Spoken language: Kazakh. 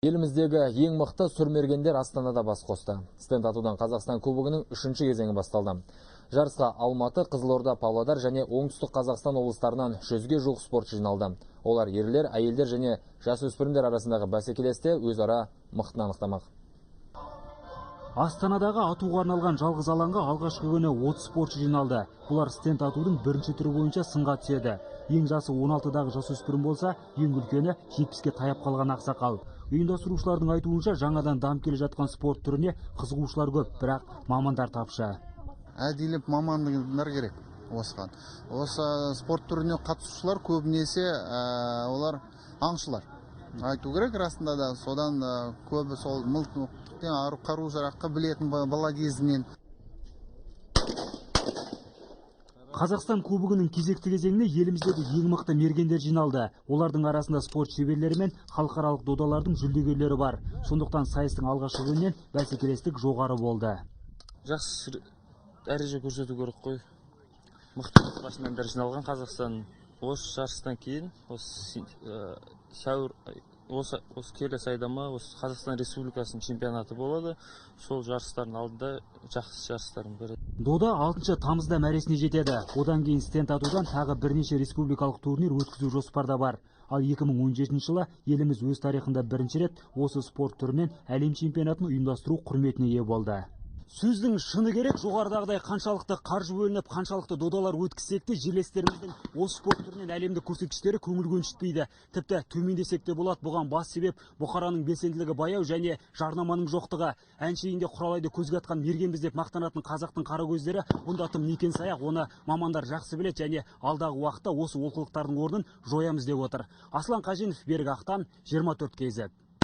Еліміздегі ең мықты сұрмергендер Астанада бас қосты. Стенд атудан Қазақстан кубогының үшінші кезеңі басталды. Жарысқа Алматы, Қызылорда, Павлодар және Оңтүстік Қазақстан облыстарынан 100-ге жуық спортшы жиналды. Олар ерлер, әйелдер және жасөспірімдер арасындағы бәсекелесте өзара мықтыны анықтамақ. Астанадағы атуға арналған жалғыз алаңға алғашқы күні 30 спортшы жиналды. Бұлар стенд атудың бірінші түрі бойынша сынға түседі. Ең жасы 16-дағы жасөспірім болса, ең үлкені 70-ке таяп қалған ақсақал. Ұйымдастырушылардың айтуынша, жаңадан дамып келе жатқан спорт түріне қызығушылар көп, бірақ мамандар тапшы. Әдейілеп мамандар керек осыған. Осы спорт түріне қатысушылар көбінесе олар аңшылар. Айту керек, расында да содан көбі сол мылтық қару жараққа білетін бала кезінен. Қазақстан кубогының кезекті кезеңіне еліміздегі ең мықты мергендер жиналды. Олардың арасында спорт шеберлері мен халықаралық додалардың жүлдегерлері бар. Сондықтан сайыстың алғашқы күнінен бәсекелестік жоғары болды. Жақсы дәреже көрсету керек қой. Мықты спортсмендер жиналған Қазақстан. Осы жарыстан кейін, осы сәуір, осы келесі айда ма, осы Қазақстан Республикасының чемпионаты болады. Сол жарыстардың алдында жақсы жарыстардың бірі. Дода 6 тамызда мәресіне жетеді. Одан кейін стенд атудан тағы бірнеше республикалық турнир өткізу жоспарда бар. Ал 2017 жылы еліміз өз тарихында бірінші рет осы спорт түрінен әлем чемпионатын ұйымдастыру құрметіне ие болды. Сөздің шыны керек, жоғарыдағыдай қаншалықты қаржы бөлініп, қаншалықты додалар өткізсек те, жерлестеріміздің осы спорт түрінен әлемдік көрсеткіштері көңіл көншітпейді. Тіпті төмендесек те болады. Бұған бас себеп бұқараның белсенділігі баяу және жарнаманың жоқтығы. Әншейінде құралайды көзге атқан мергенбіз деп мақтанатын қазақтың қара көздері бұнда тым некен саяқ, оны мамандар жақсы біледі және алдағы уақытта осы олқылықтардың орнын жоямыз деп отыр. Аслан Қажинов, Берік Ақтан, 24 KZ.